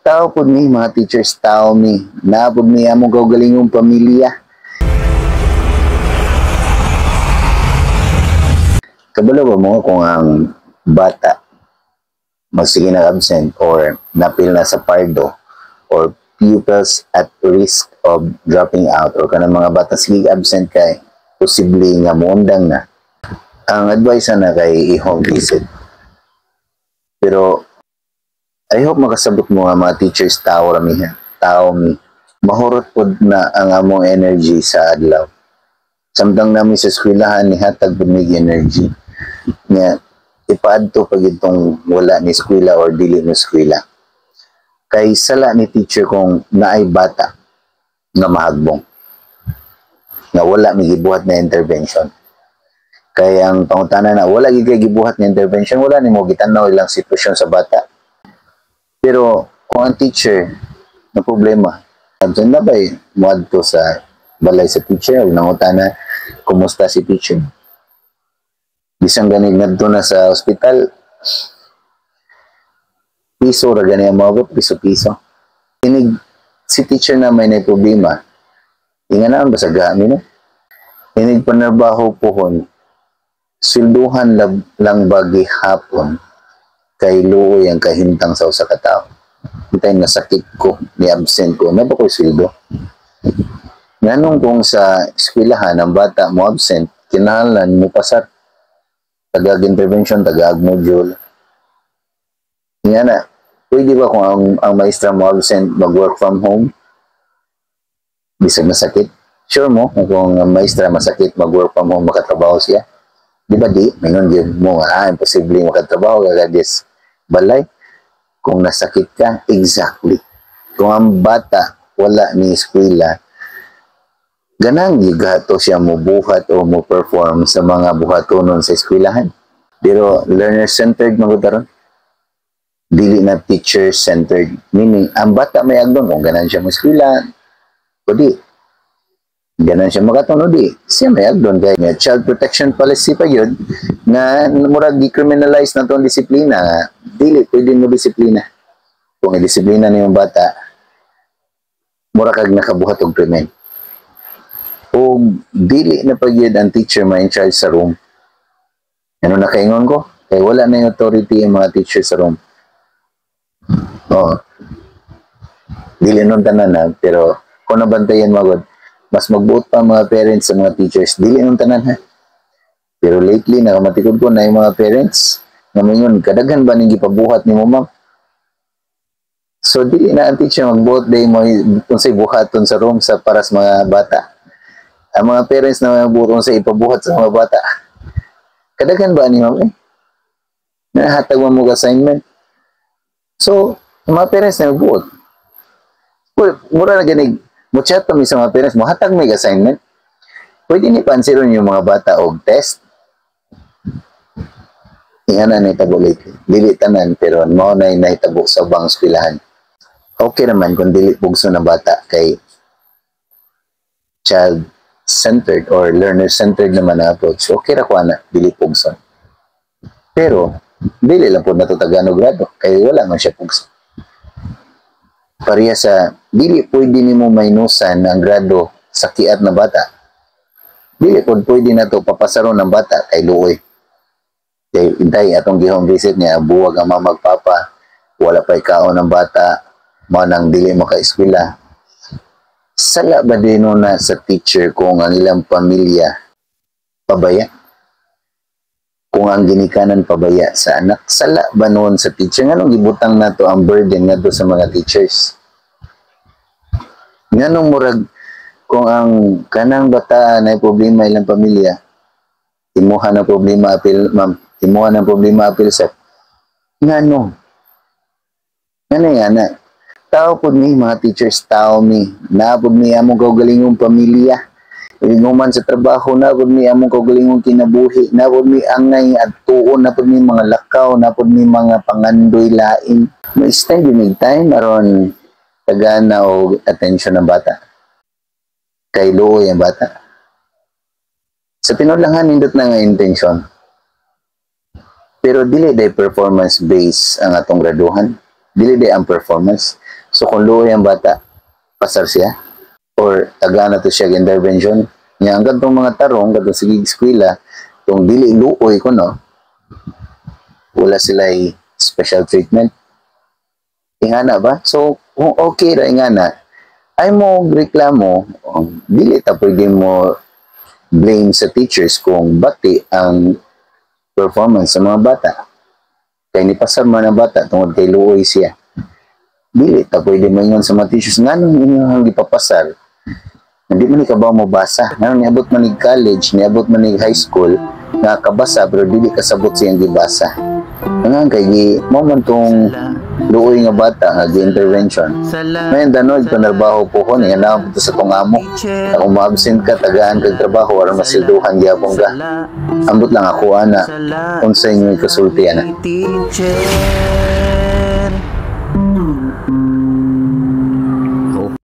Tao pud mi, mga teachers, tao mi. Naa pud mi among kaugalingong pamilya. Kabalo ba mo kung ang bata magsige na absent or napil na sa pardo or pupils at risk of dropping out or kanang mga bata sige absent kay posible nga moundang na, ang advice na kay i-home visit? Pero I hope makasabot mo nga mga teachers, tao ra mi ha. Tao mi. Mahurot pod na ang among energy sa adlaw. Samtang nami sa eskwelahan, nihatag pud mig energy. Nga ipaadto pag itong wala ni eskwela or dili ni eskwela. Kay sala ni teacher kung naay bata nga mahagbong, nga wala mi gibuhat na intervention. Kay ang pangutana na wala gid kay gibuhat na intervention, wala nimo gitan-aw ilang sitwasyon sa bata. Pero kung ang teacher na problema, absent na ba eh, muadto sa balay sa teacher ug nangutana kumusta si teacher? Bisan ganig ngadto na sa ospital, piso ra gani ang moabot, piso-piso. Inig si teacher na may problema, inganaon ba sa gami no? Inig panarbaho pohon, swelduhan lang ba gihapon kay luoy ang kahimtang sa usa ka tawo? Time nasakit ko, ni absent ko, na ba ko'y sweldo? Nganong kung sa eskwelahan ang bata mo absent, kinahanglan mo pasar. Tagag intervention, tagag module. Nga na, pwede ba kung ang maestra mo absent, mag-work from home? Bisag masakit? Sure mo, kung ang maestra masakit, mag-work from home, makatrabaho siya? Di ba di? Mingon gyud mo nga, ah, imposible makatrabaho ka dis balay. Kung nasakit ka, exactly. Kung ang bata wala ni eskwela, ganang gigato siya mo buhat o mo perform sa mga buhatonon sa eskwelahan. Pero learner-centered man gud ron. Dili na teacher-centered. Meaning, ang bata may agdon kung ganan siya mo eskwela, o di, ganan siya makaton, o di, siya may agdon. Kaya nga, child protection policy pa yun, na murag gi-criminalize na itong disiplina, nga dili pwede mo disiplina. Kung i-disiplina niyong bata, mura kag nakabuhat og krimen. O dili na pa gyud ang teacher ma in charge sa room. Ano nakaingon ko? Kay wala na yung authority ang mga teacher sa room. Oo. Dili nun tanan na, pero kung nabantayan mo gud, mas magbuot pa ang mga parents sa mga teachers. Dili nun tanan ha. Pero lately, nakamatikod ko na yung mga parents nga mingon, "Kadaghan ba ning gipabuhat nimo, ma'am?" So dili na ang teacher magbuot day mo unsay buhaton sa room sa para sa mga bata. Ang mga parents na magbuot unsay ipabuhat sa mga bata. "Kadaghan ba ni, ma'am eh? Nahatag mo mo assignment." So, ang mga parents na magbuot. Well, mura na ganig, mo chat pa mi sa mga parents, mo hatag may assignment. Pwede ni pansiron yung mga bata og test. Ingana na nahitabo lately. Dili tanan, pero mao na nahitabo sa ubang eskwelahan. Okay naman kung dili pugso ng bata kay child-centered or learner-centered naman ang approach. Okay ra ko ana, dili pugson. Pero dili lang po nato tagaan og grado kay wala man siya pugso. Pareha sa dili pwede nimo minusan ang grado sa kiat na bata. Dili po pwede na to papasaron ng bata kay luoy. Kay intay atong gihome visit niya, buwag ang mama papa, wala pa ikaon ng bata, mao nang dili maka-eskwela. Sala ba din na sa teacher kung ang ilang pamilya pabaya? Kung ang ginikanan pabaya sa anak, sala ba noon sa teacher? Nganong gibutang nato ang burden ngadto sa mga teachers? Nganong murag kung ang kanang bata na problema ilang pamilya, imuha na problema apil ma'am, imuha na problema apil sir. Ngano? Ngano nga na? Tao pud mi, mga teachers, tao mi. Naa pud mi among kaugalingong pamilya. Ilinguman sa trabaho, naa pud mi among kaugalingong kinabuhi. Naa pud mi angay at tuon, naa pud mi mga lakaw, naa pud mi mga pangandoy lain. May spend yun time aron tagaan na og attention ng bata. Kay luoy ang bata. Sa tinuod lang, nindot na nga intention. Pero dili day performance based ang atong graduhan. Dili day ang performance. So kung luoy ang bata, pasar siya or tagaan na to siya intervention niya. Ang gantong mga tarong katong sige eskwela, kung dili luoy kuno, wala sila special treatment, ingana ba? So kung okay ra ingana, ay mo reklamo, dili ta pwede mo blame sa teachers kung bati ang performance sa mga bata kay nipasar man ang bata tungod kay luoy siya. Dili ta pwede maingon sa mga teachers, "Nganong inyong gipapasar? Hindi man ni kabaw mo basa? Nganong niabot man ni college, niabot man ni high school nga kabasa pero dili kasabot siyang gibasa?" Nga kay gi mo man tong luoy nga bata nga gi-intervention. Ngayon danoy panarbaho po ko niya na sa tong amo. Kung ma-absent ka, tagaan kag trabaho aron masilduhan gyapon ka. Ambot lang ako ana, unsa inyo kasulti ana? Teacher.